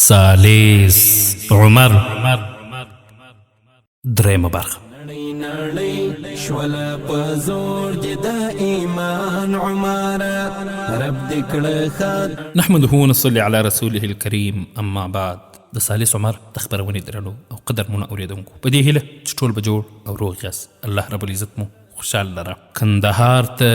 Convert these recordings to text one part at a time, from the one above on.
ثالث عمر درېمه برخه. نړۍ نړۍ شوله په زور دې د ایمان عمره رب دې کړه ښاد. نحمده ونصلي علی رسوله الکریم اما بعد. د ثالث عمر د خپرونې درنو او قدرمنو اورېدونکو، په دې هیله چې ټول به جوړ او روغ یاست، الله رب العزت مو خوشحال لره. کندهار ته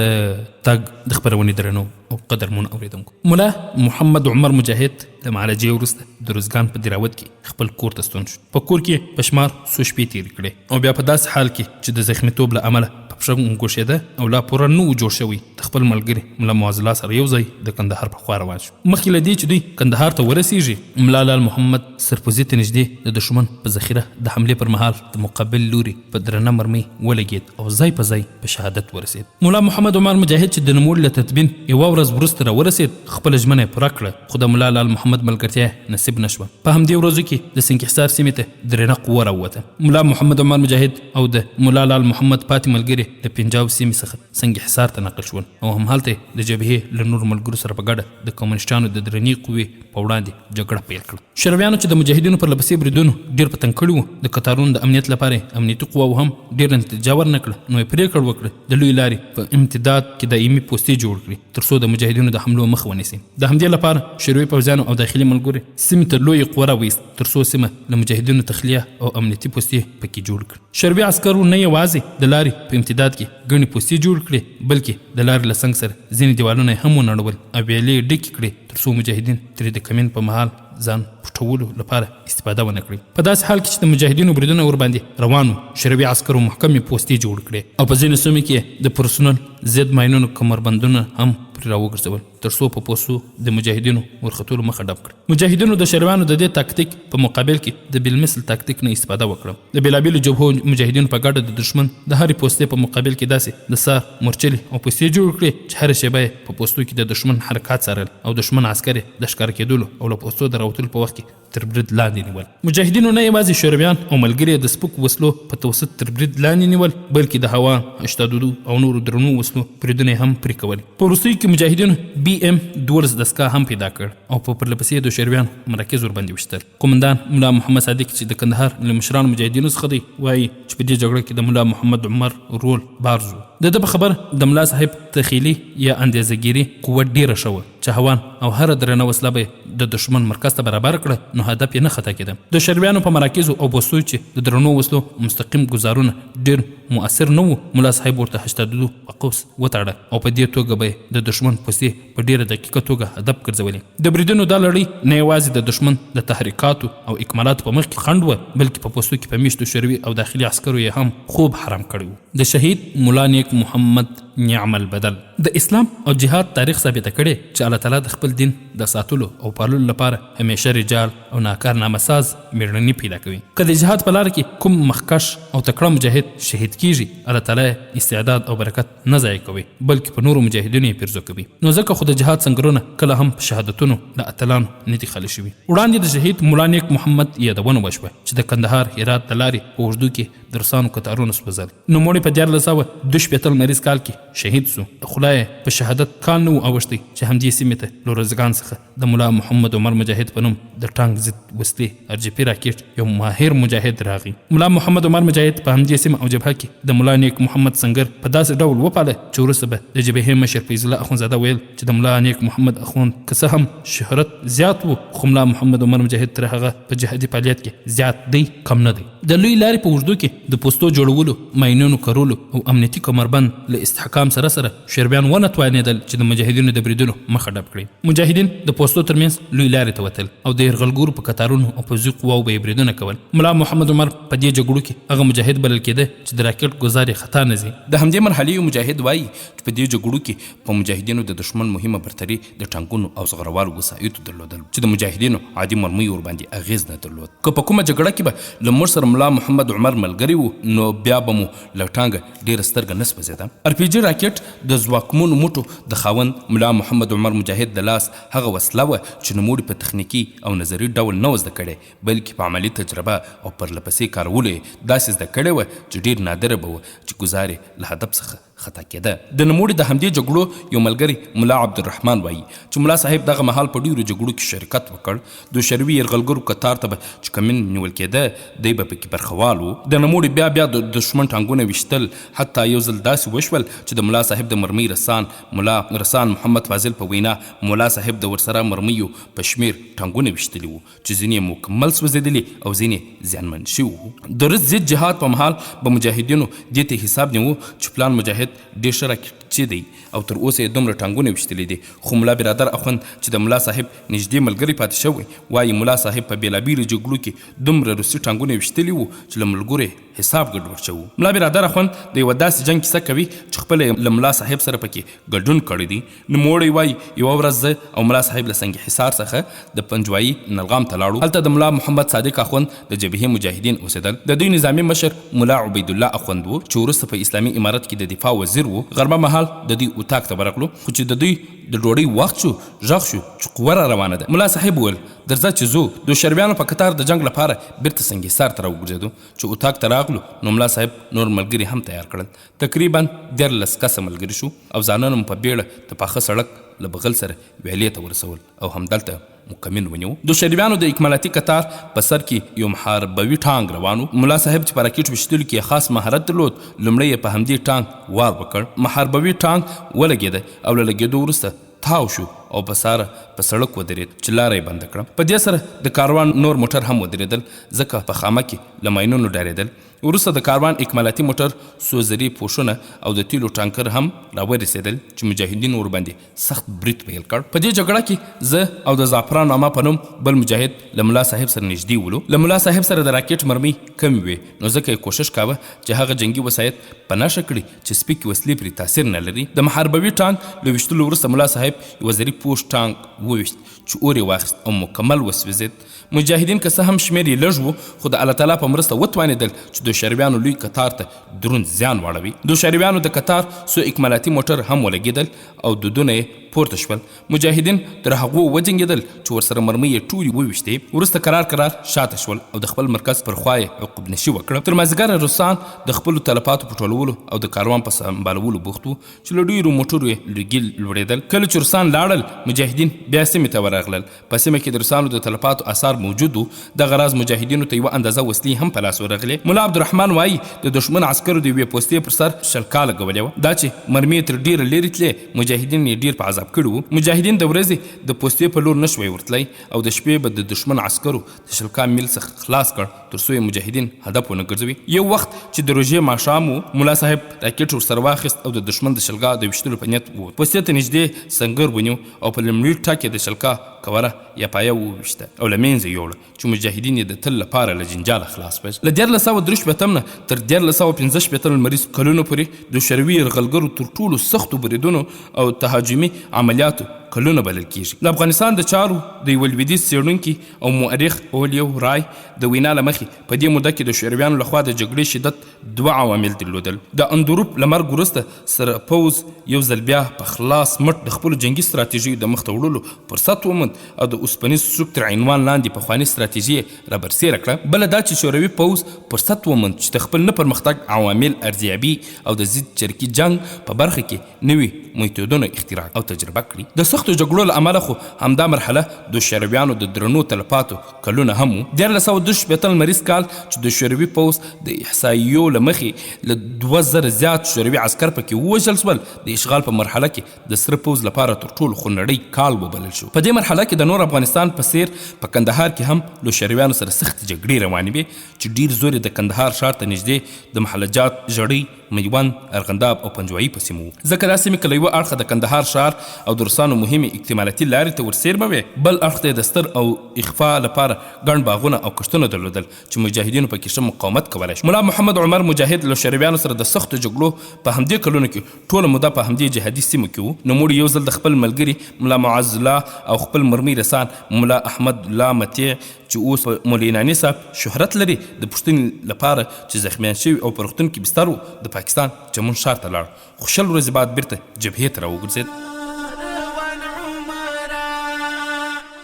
تګ د خپرونې درنو او قدرمنو اورېدونکو، ملا محمد عمر مجاهد له معالجې وروسته د روزګان په دیراوت کې خپل کور ته ستون شو. په کور کې په شمار څو شپې تېرې کړې او بیا په داسې حال کې چې د زخمیتوب له امله په پښه ګوښېده او لا پوره نه و جوړ شوی، د خپل ملګري ملا معاذالله سره یو ځای د کندهار په خوا روان شو. مخکې له دې چې دوی کندهار ته ورسېږي، ملا لال محمد سرپوزي ته نږدې د دښمن په ذخیره د حملې پر مهال د مقابل لوري په درنه مرمۍ ولګېد او ځای په ځای په شهادت ورسېد. ملا محمد عمر مجاهد چې د نوموړي له تدفین یوه ورځ وروسته راورسېد، خپله ژمنه یې پوره کړه، خو د ملا لال محمد ملګرتیا یې نصیب نه شوه. په همدې ورځو کې د سنګحصار سیمې ته درنه قوه راووته. ملا محمد عمر مجاهد او د ملا لال محمد پاتې ملګري له پنجاو سیمې څخه سنګحصار ته نقل شول او همهلته یې د جبهې له نورو ملګرو سره په ګډه د کمونسټانو د درنې قوې په وړاندې جګړه پیل کړه. شورویانو چې د مجاهدینو پر لپسې بریدونو ډېر په تنګ کړي وو، د کتارونو د امنیت لپاره یې امنیتي قواوو هم ډېره نتیجه ورنه کړه، نو یې پرېکړه وکړه د لویې لارې په امتداد کې دایمي پوستې جوړ کړي، تر څو د مجاهدینو د حملو مخه ونیسي. د همدې لپاره شوروي پوځیانو او داخلي ملګرو سیمې ته لویې قوه راویست، تر څو سیمه له مجاهدینو تخلیه او امنیتي پوستې په کې جوړ کړي. شوروي عسکرو نه یوازې د لارې په امتداد کې ګڼې پوستې جوړې کړې، بلکې د لارې له څنګ سره ځینې دیوالونه یې هم ونړول او ویالې یې ډکې کړې، تر څو مجاهدین ترې د کمین په مهال ځان پټولو لپاره استفاده ونه کړي. په داسې حال کې چې د مجاهدینو بریدونه ورباندې روان وو، شوروي عسکرو محکمې پوستې جوړې کړې او په ځینو سیمو کې یې د پرسونل ضد ماینونو کمربندونه هم پرې راوګرځول، تر څو په پوستو د مجاهدینو ورختلو مخه ډب کړي. مجاهدینو د شورویانو د دې تاکتیک په مقابل کې د بالمثل تاکتیک نه استفاده وکړه. د بېلابېلو جبهو مجاهدینو په ګډه د دښمن د هرې پوستې په مقابل کې داسې د څار مورچلې او پوستې جوړې کړې چې هره شېبه یې په پوستو کې د دښمن حرکات څارل او دښمن عسکر یې د ښکاره کېدلو او له پوستو د راوتلو په وخت کې تر برید لاندې نیول. مجاهدینو نه یوازې شورویان او ملګري یې د سپکو وسلو په توسط تر برید لاندې نیول، بلکې د هاوان، 82 او نورو درنو وسلو بریدونه یې هم پرې کول. په وروستیو کې مجاهدینو بي ایم 12 دستګاه هم پیدا کړ او په پرله پسې یې د شورویانو مراکز ورباندې ویشتل. قومندان ملا محمد صادق چې د کندهار له مشرانو مجاهدینو څخه دی، وايي چې په دې جګړه کې د ملا محمد عمر رول بارز و. د ده په خبره د ملا صاحب تخیلي یا اندازه ګیري قوه ډېره ښه وه چې هاوان او هره درنه وسله به یې د دښمن مرکز ته برابره کړه نو هدف یې نه خطا کېده. د شورویانو په مراکزو او پوستو چې د درنو وسلو مستقیم ګوزارونه ډېر مؤثر نه وو، ملا صاحب ورته 82 په قوس وتاړه او په دې توګه به یې د دښمن پوستې په ډېره دقیقه توګه هدف ګرځولې. د بریدونو دا لړۍ نه یوازې د دښمن د تحریکاتو او اکمالاتو په مخ کې خنډ وه، بلکې په پوستو کې په مېشتو شوروي او داخلي عسکرو یې هم خوب حرام کړی و. د شهید ملا نیک محمد نعم البدل. د اسلام او جهاد تاریخ ثابته کړې چې الله تعالی د خپل دین د ساتلو او پاللو لپاره همیشه رجال او ناکارنامه ساز مېړني پیدا کوي. که د جهاد په لاره کې کوم مخکښ او تکړه مجاهد شهید کېږي، الله تعالی یې استعداد او برکت نه ضایع کوي، بلکې په نورو مجاهدینو یې پیرزو کوي. نو ځکه خو د جهاد سنګرونه کله هم په شهادتونو له اتلانو نه دي خالي شوي. وړاندې د شهید ملا نیک محمد یادونه وشوه چې د کندهار هرات د لارې په اوږدو کې د روسانو کتارونه سوځل. نوموړی په 1362 لمریز کال کې شهید شو، خو لا یې په شهادت کال نه و اوښتی چې همدې سیمې ته له روزګان څخه د ملا محمد عمر مجاهد په نوم د ټانک ضد وسلې ار جي پي راکټ یو ماهر مجاهد راغی. ملا محمد عمر مجاهد په همدې سیمه او جبهه کې د ملا نیک محمد سنګر په داسې ډول وپاله چې وروسته به د جبهې مشر فیض الله اخوندزاده ویل چې د ملا نیک محمد اخوند که څه هم شهرت زیات و خو ملا محمد عمر مجاهد تر هغه په جهادي فعالیت کې زیات دی کم نه دی. د لوی لارې په اوږدو کې د پوستو جوړولو، ماینونو کرلو او امنیتي کمربند له استحکام سره سره شورویان ونه توانېدل چې د مجاهدینو د بریدونو مخه ډب کړي. مجاهدین د پوستو ترمنځ لوی لارې ته وتل او د یرغلګرو په کتارونو او پوځي قواوو به یې بریدونه کول. ملا محمد عمر په دې جګړو کې هغه مجاهد بلل کېده چې د راکټ ګوزار یې خطا نه ځي. د همدې مرحلې یو مجاهد وايي چې په دې جګړو کې په مجاهدینو د دښمن مهمه برتري د ټانکونو او زغروالو وسایطو درلودل وو چې د مجاهدینو عادي مرمیو ورباندې اغېز نه درلود. که په کومه جګړه کې به له موږ سره ملا محمد عمر ملګری و نو بیا به مو له ټانګه ډېره سترګه نه سوځېده. ار پي جي راکټ د ځواکمنو موټو د خاوند ملا محمد عمر مجاهد د لاس هغه وسله وه چې نوموړي په تخنیکي او نظري ډول نه وه زده کړې، بلکې په عملي تجربه او پرله پسې کارولو یې داسې زده کړې وه چې ډېر نادره به وه چې ګوزار یې له هدف څخه خطا کېده. د نوموړي د همدې جګړو یو ملګری ملا عبدالرحمن وایي چې ملا صاحب دغه مهال په ډېرو جګړو کې شرکت وکړ. د شوروي یرغلګرو کتار ته به چې کمین نیول کېده، دی به پکې برخوال و. د نوموړي بیا بیا د دښمن ټانګونه ویشتل، حتی یو ځل داسې وشول چې د ملا صاحب د مرمۍ رسان ملا رسان محمد فاضل په وینا ملا صاحب د ورسره مرمیو په شمېر ټانګونه ویشتلي وو چې ځینې یې مکمل سوځېدلي او ځینې زیانمن شوي وو. د روس ضد جهاد په مهال به مجاهدینو دې ته حساب نیوه چې پلان مجاهد ډېر ښه راکټچي دی او تر اوسه یې دومره ټانګونه ویشتلي دي، خو ملا برادر اخوند چې د ملا صاحب نږدې ملګری پاتې شوی وایي ملا صاحب په بېلابېلو جګړو کې دومره روسي ټانګونه ویشتلي وو چې له ملګرو یې حساب ګډوډ شوی. ملا برادر اخوند د یوه داسې جنګ کیسه کوي چې خپله یې له ملا صاحب سره پکې ګډون کړی دی. نوموړی وایي، یوه ورځ زه او ملا صاحب له سنګ حصار څخه د پنجوايي نلغام ته لاړو. هلته د ملا محمد صادق اخوند د جبهې مجاهدین اوسېدل. د دوی نظامي مشر ملا عبیدالله اخوند و چې وروسته په اسلامي امارت کې د دفاع وزیر و. غرمه مهال د دوی اتاق ته ورغلو، خو چې د دوی د ډوډۍ وخت شو، غږ شو چې قوه را روانه ده. ملا صاحب وویل، درځه چې ځو. د شورویانو په کتار د جنګ لپاره بیرته سنګ حصار ته راوګرځېدو. چې اتاق ته راغلو نو ملا صاحب نور ملګري هم تیار کړل. تقریبا 13 کسه ملګري شو او ځانونه مو په بیړه د پاخه سړک له بغل سره ویالې ته ورسول او همدلته مو کمین ونیو. د شورویانو د اکمالاتي کتار په سر کې یو محاربوي ټانګ روان و. ملا صاحب چې په راکټ ویشتلو کې یې خاص مهارت درلود، لومړی یې په همدې ټانګ وار وکړ. محاربوي ټانګ ولګېده او له لګېدو وروسته تاو شو او په ساره په سړک ودرېد چې لاره یې بنده کړه. په دې سره د کاروان نور موټر هم ودرېدل، ځکه په خامه کې له ماینونو ډارېدل. وروسته د کاروان اکمالاتي موټر څو زري پوښونه او د تیلو ټانکر هم راورسېدل چې مجاهدینو ورباندې سخت برید پیل کړ. په دې جګړه کې زه او د زعفران ماما په نوم بل مجاهد له ملا صاحب سره نږدې ولو. له ملا صاحب سره د راکټ مرمۍ کمې وې، نو ځکه یې کوښښ کاوه چې هغه جنګي وسایط په نښه کړي چې سپکې وسلې پرې تاثیر نه لري. د محاربوي ټانک له ویشتلو وروسته ملا صاحب یوه زري پوښ ټانک وویشت چې اور یې واخیست او مکمل وسوځېد. مجاهدین که څه هم شمېر یې لږ و، خو د الله تعالی په مرسته وتوانېدل چې د شورویانو لوی کتار ته دروند زیان واړوي. د شورویانو د کتار څو اکمالاتي موټر هم ولګېدل او دودونه یې پورته شول. مجاهدین تر هغو وجنګېدل چې ورسره مرمۍ یې ټولې وویشتې. وروسته کرار کرار شاته شول او د خپل مرکز پر خوا یې عقب نشي وکړه. تر مازدیګره روسان د خپلو تلفاتو په ټولولو او د کاروان په سمبالولو بوخت وو چې له ډېرو موټرو یې لوګي لوړېدل. کله چې روسان لاړل، مجاهدین بیا سیمې ته ورغلل. په سیمه کې د روسانو د تلفاتو اثار موجود وو. دغه راز مجاهدینو ته یوه اندازه وسلې هم په لاس ورغلې. ملا عبدالرحمن وایي، د دښمن عسکرو د یوې پوستې پر سر شلکا لګولې وه. دا چې مرمۍ یې تر ډېره لرې تلې، مجاهدین یې ډېر په عذاب کړي وو. مجاهدین د ورځې د پوستې په لور نه شوای ورتلی او د شپې به د دښمن عسکرو د شلکا میل څخه خلاص کړ تر څو یې مجاهدین هدف ونه ګرځوي. یو وخت چې د روژې ماښام و، ملا صاحب راکټ ورسره واخیست او د دښمن د شلګاه د ویشتلو په نیت ووت. پوستې ته نږدې سنګر ونیو او په لومړي ټک یې د شلکا کوره یا پایه وویشته او له منځه یې یوړه چې مجاهدین یې د تل لپاره له جنجاله خلاص شول. له 1363 نه تر 1365 لمریز کلونو پورې د شوروي یرغلګرو تر ټولو سختو بریدونو او تهاجمي عملیاتو کلونه بلل کېږي. د افغانستان د چارو د یوه لویدیځ څېړونکي او مؤرخ اولیو رای د وینا له مخې، په دې موده کې د شورویانو لخوا د جګړې شدت دوه عوامل درلودل. د اندروپ له مرګ وروسته سره پوځ یو ځل بیا په خلاص مټ د خپلو جنګي ستراتیژیو د مخته وړلو فرصت وموند او د اوسپنیز سوک تر عنوان لاندې پخوانۍ ستراتیژي یې رابرسېره کړه. بله دا چې شوروي پوځ فرصت وموند چې د خپل نه پرمختګ عوامل ارزیابي او د ضد چرکي جنګ په برخه کې نوي میتودونه اختراع او تجربه کړي. د سختو جګړو له امله خو همدا مرحله د شورویانو د درنو تلفاتو کلونه هم وو. 1362 لمریز کال چې د شوروي پوځ د احصاییو له مخې له 2000 زیات شوروي عسکر پکې ووژل شول، د اشغال په مرحله کې د سره پوځ لپاره تر ټولو خونړی کال وبلل شو. په دې مرحله کې د نور افغانستان په څېر په کندهار کې هم له شورویانو سره سختې جګړې روانې وې چې ډېر زور یې د کندهار ښار ته نږدې د محلجات، ژړۍ، میوند، ارغنداب او پنجوايي په سیمو وو، ځکه دا سیمې که له یوه اړخه د کندهار ښار او د روسانو مهمې اکتمالاتي لارې ته ورڅېرمه وې، بل اړخ ته یې د ستر او اخفا لپاره ګڼ باغونه او کښتونه درلودل چې مجاهدینو په کې ښه مقاومت کولای شو. ملا محمد عمر مجاهد له شورویانو سره د سختو جګړو په همدې کلونو کې ټوله موده په همدې جهادي سیمو کې وو. نوموړي یو ځل د خپل ملګري ملا معاذ الله او خپل مرمۍ رسان ملا احمد الله مطیع چې اوس په مولیناني صاحب شهرت لري د پوښتنې لپاره چې زخمیان شوي او په روغتون کې بستر وو، د پاکستان چمن ښار ته لاړ، خو 20 ورځې بعد بیرته جبهې ته راوګرځېد.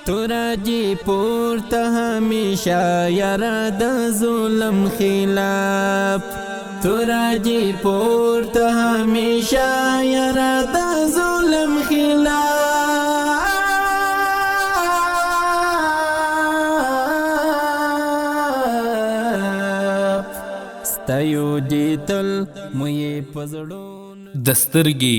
توره دې پورته همیشه یاره د ظلم خلاف. توره دې پورته همیشه یاره د ظلم خلاف. ستایو دې تل مو یې په زړونو. د سترګې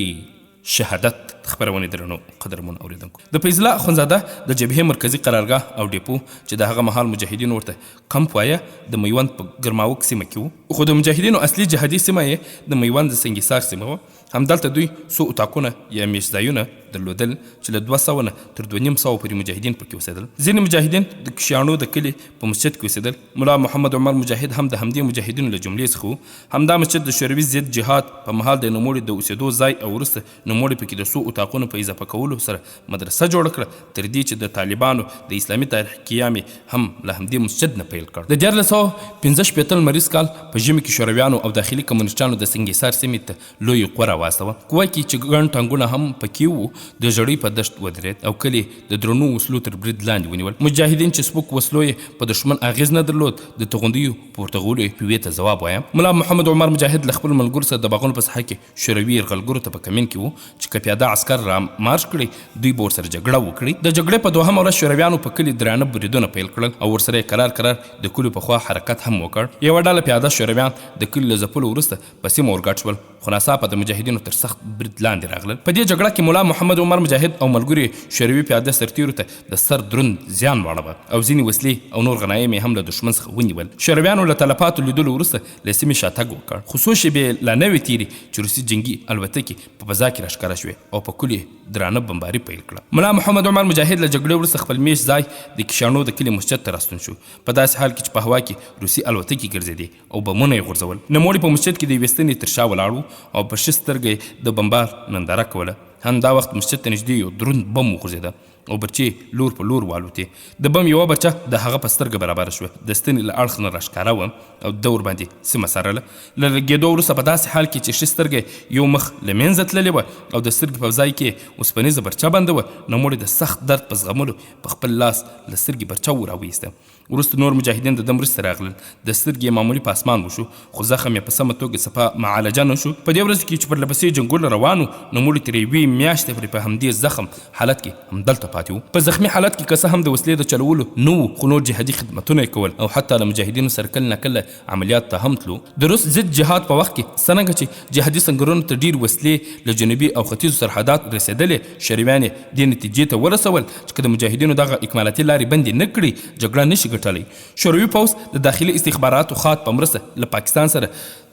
شهادت خپرونې درنو قدرمن اوریدونکو، د فیض الله اخندزاده د جبهې مرکزي قرارګاه او ډیپو چې د هغه مهال مجاهدینو ورته کمپ وایه، د میوند په ګرماوک سیمه کې وو، خو د مجاهدینو اصلي جهادي سیمه یې د میوند د سنګیسار سیمه وه. همدلته دوی څو اتاقونه یا میشتځایونه درلودل چې له 200 نه تر 250 پورې مجاهدین پکې اوسېدل. ځینې مجاهدین د کشیاڼو د کلي په مسجد کې اوسېدل. ملا محمد عمر مجاهد هم د همدې مجاهدینو له جملې څخه و. همدا مسجد د شوروي ضد جهاد په مهال د نوموړي د اوسېدو ځای او وروسته نوموړي پکې د څو اتاقونو په اضافه کولو سره مدرسه جوړه کړه، تر دې چې د طالبانو د اسلامي تاریخ قیام یې هم له همدې مسجد نه پیل کړ. د 1365 لمریز کال په ژمي کې شورویانو او داخلي کمونسټانو د سنګیسار سیمې ته لویې قوه راواستوه. قوه کې چې ګڼ ټانګونه هم پکې وو، د ژړۍ په دښت ودرېد او کلي د درنو وسلو تر برید لاندې ونیول. مجاهدین چې سپک وسلو یې په دښمن اغېز نه درلود، د توغندیو په ورتغولو یې قوې ته ځواب وایه. ملا محمد عمر مجاهد له خپلو ملګرو سره د باغونو په ساحه کې شوروي یرغلګرو ته په کمین کې وو چې که پیاده عسکر را مارش کړي، دوی به ورسره جګړه وکړي. د جګړې په دوهمه ورځ شورویانو په کلي درانه بریدونه پیل کړل او ورسره یې کرار کرار د کلیو په خوا حرکت هم وکړ. یوه ډله پیاده شورویان د کلي له ځپلو وروسته په سیمه ورګډ شول، خو ناڅاپه د مجاهدینو تر سخت برید لاندې راغلل. په دې جګړه کې ملا محمد عمر مجاهد او ملګرو یې شوروي پیاده سرتیرو ته د سر دروند زیان واړوه او ځینې وسلې او نور غنایم یې هم له دښمن څخه ونیول. شورویانو له تلفاتو لیدلو وروسته له سیمې شاتګ وکړ، خو څو شېبې لا نه وې تېرې چې روسي جنګي الوتکې په فضا کې راښکاره شوې او په کلي درانه بمباري پیل کړه. ملا محمد عمر مجاهد له جګړې وروسته خپل میشت ځای د کشاڼو د کلي مسجد ته راستون شو، په داسې حال کې چې په هوا کې روسي الوتکې ګرځېدې او بمونه یې غورځول. نوموړي په مسجد کې د یوې ستنې تر شا ولاړ و او په ښه سترګه یې د بمبار ننداره کوله. همدا وخت مسجد ته نږدې یو دروند بم وغورځېده او برچې لور په لور والوتې. د بم یوه برچه د هغه په سترګه برابره شوه، د ستنې له اړخ نه راښکاره وه او ده ورباندې سیمه څارله. له لګېدو وروسته په داسې حال کې چې ښي سترګه یو مخ له منځه تللې وه او د سترګې په ځای کې یې اوسپنیزه برچه بنده وه، نوموړي د سخت درد په زغملو په خپل لاس له سترګې برچه وراویسته. وروسته نور مجاهدین د ده مرستې راغلل. د سترګې یې معمولي پاسمان وشو، خو زخم یې په سمه توګه صفا معالجه نه شو. په دې ورځو کې چې پرله پسې جنګونه روان وو، نوموړي تر یوې میاشتې پورې په همدې زخم حالت کې همدلته پاتې وو. په زخمي حالت کې که څه هم د وسلې د چلولو نه وو، خو نور جهادي خدمتونه یې کول او حتی له مجاهدینو سره کله ناکله عملیاتو ته هم تلو. د روس ضد جهاد په وخت کې څرنګه چې جهادي سنګرونو ته ډېرې وسلې له جنوبي او ختیځو سرحداتو رسېدلې، شورویان یې دې نتیجې ته ورسول چې که د مجاهدینو دغه اکمالاتي لارې بندې نه کړي، جګړه نه شي ګټلی. شوروي پوځ د داخلي استخباراتو خاد په مرسته له پاکستان سره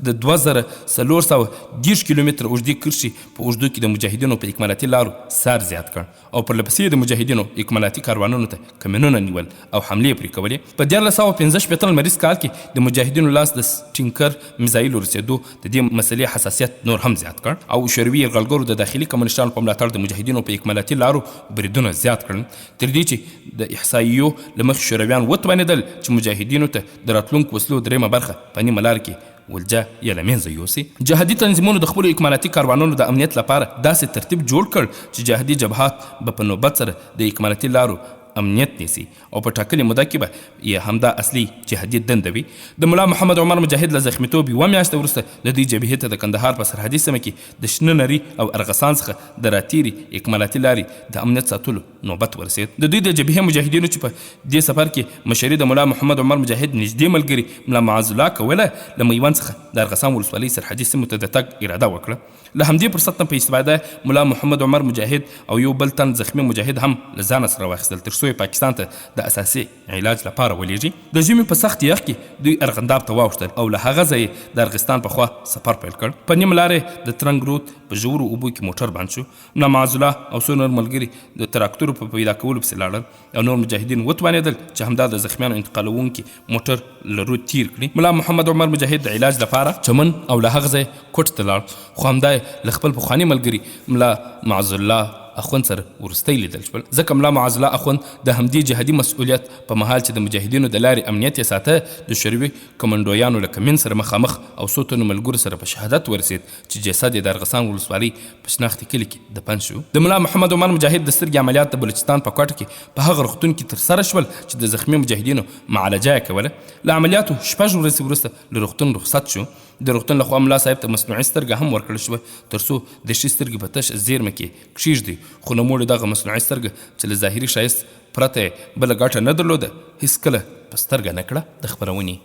د 2430 کیلومتره اوږدې کرښې په اوږدو کې د مجاهدینو په اکمالاتي لارو څار زیات کړ او پرله پسې یې د مجاهدینو اکمالاتي کاروانونو ته کمینونه نیول او حملې پرې کولې. په 1365 لمریز کال کې د مجاهدینو لاس د سټینکر میزایلو رسېدو د دې مسلې حساسیت نور هم زیات کړ او شوروي یرغلګرو د داخلي کمونسټانو په ملاتړ د مجاهدینو په اکمالاتي لارو بریدونه زیات کړل، تر دې چې د احصاییو له مخې شورویان وتوانېدل چې مجاهدینو ته د راتلونکو وسلو درېیمه برخه په نیمه لار کې ولجه یا له منځه یوسي. جهادي تنظیمونو د خپلو اکمالاتي کاروانونو د امنیت لپاره داسې ترتیب جوړ کړ چې جهادي جبهات به په نوبت سره د اکمالاتي لارو امنیت نیسي او په ټاکلې موده کې به یې همدا اصلي جهادي دنده وي. د ملا محمد عمر مجاهد له زخمیتوب یوه میاشت وروسته د دوی جبهې ته د کندهار په سرحدي سیمه کې د شنه نري او ارغسان څخه د راتېرې اکمالاتي لارې د امنیت ساتلو نوبت ورسېد. د دوی د جبهې مجاهدینو چې په دې سفر کې مشري د ملا محمد عمر مجاهد نږدې ملګري ملا معاذ الله کوله، له میوند څخه د ارغسان ولسوالۍ سرحدي سیمو ته د تګ اراده وکړه. له همدې فرصت نه په استفاده ملا محمد عمر مجاهد او یو بل تن زخمي مجاهد هم له ځانه سره واخیستل تر څو یې پاکستان ته د اساسي علاج لپاره ولېږي. د ژمي په سخت یخ کې دوی ارغنداب ته واوښتل او له هغه ځایه یې د ارغستان په خوا سفر پیل کړ. په نیم لاره یې د ترنګ رود په ژورو اوبو کې موټر بند شو. ملا معاذ الله او څو نور ملګري د تراکتورو په پیدا کولو پسې لاړل او نور مجاهدین وتوانېدل چې همدا د زخمیانو انتقالوونکي موټر له رود تېر کړي. ملا محمد عمر مجاهد د علاج لپاره چمن او له هغه ځایه کوټ ته لاړ، خو همدا یې له خپل پخواني ملګري ملا معاذ الله اخوند سره وروستی لیدل شول، ځکه ملا معاذ الله اخوند د همدې جهادي مسؤلیت په مهال چې د مجاهدینو د لارې امنیت یې ساته، د شوروي کمنډویانو له کمین سره مخامخ او څو تنو ملګرو سره په شهادت ورسېد چې جسد یې د ارغسان ولسوالۍ په شناختي کلي کې دفن شو. د ملا محمد عمر مجاهد د سترګې عملیات د بلوچستان په کوټه کې په هغه روغتون کې ترسره شول چې د زخمي مجاهدینو معالجه یې کوله. له عملیاتو 6 ورځې وروسته له روغتون رخصت شو. د روغتون لخوا ملا صاحب ته مصنوعي سترګه هم ورکړل شوه تر څو د ښي سترګې په تش زیرمه کې کښېږدي، خو نوموړي دغه مصنوعي سترګه چې له ظاهري ښایست پرته یې بله ګټه نه درلوده، هیڅکله په سترګه نه کړه. د خپرونې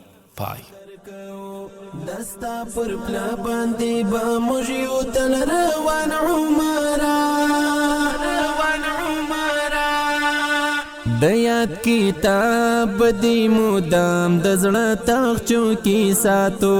پای. دستا پر پله باندې به موږ یو تل روان عمره، روان عمره. د یاد کتاب دی مدام د زړه تخچو کې ساتو.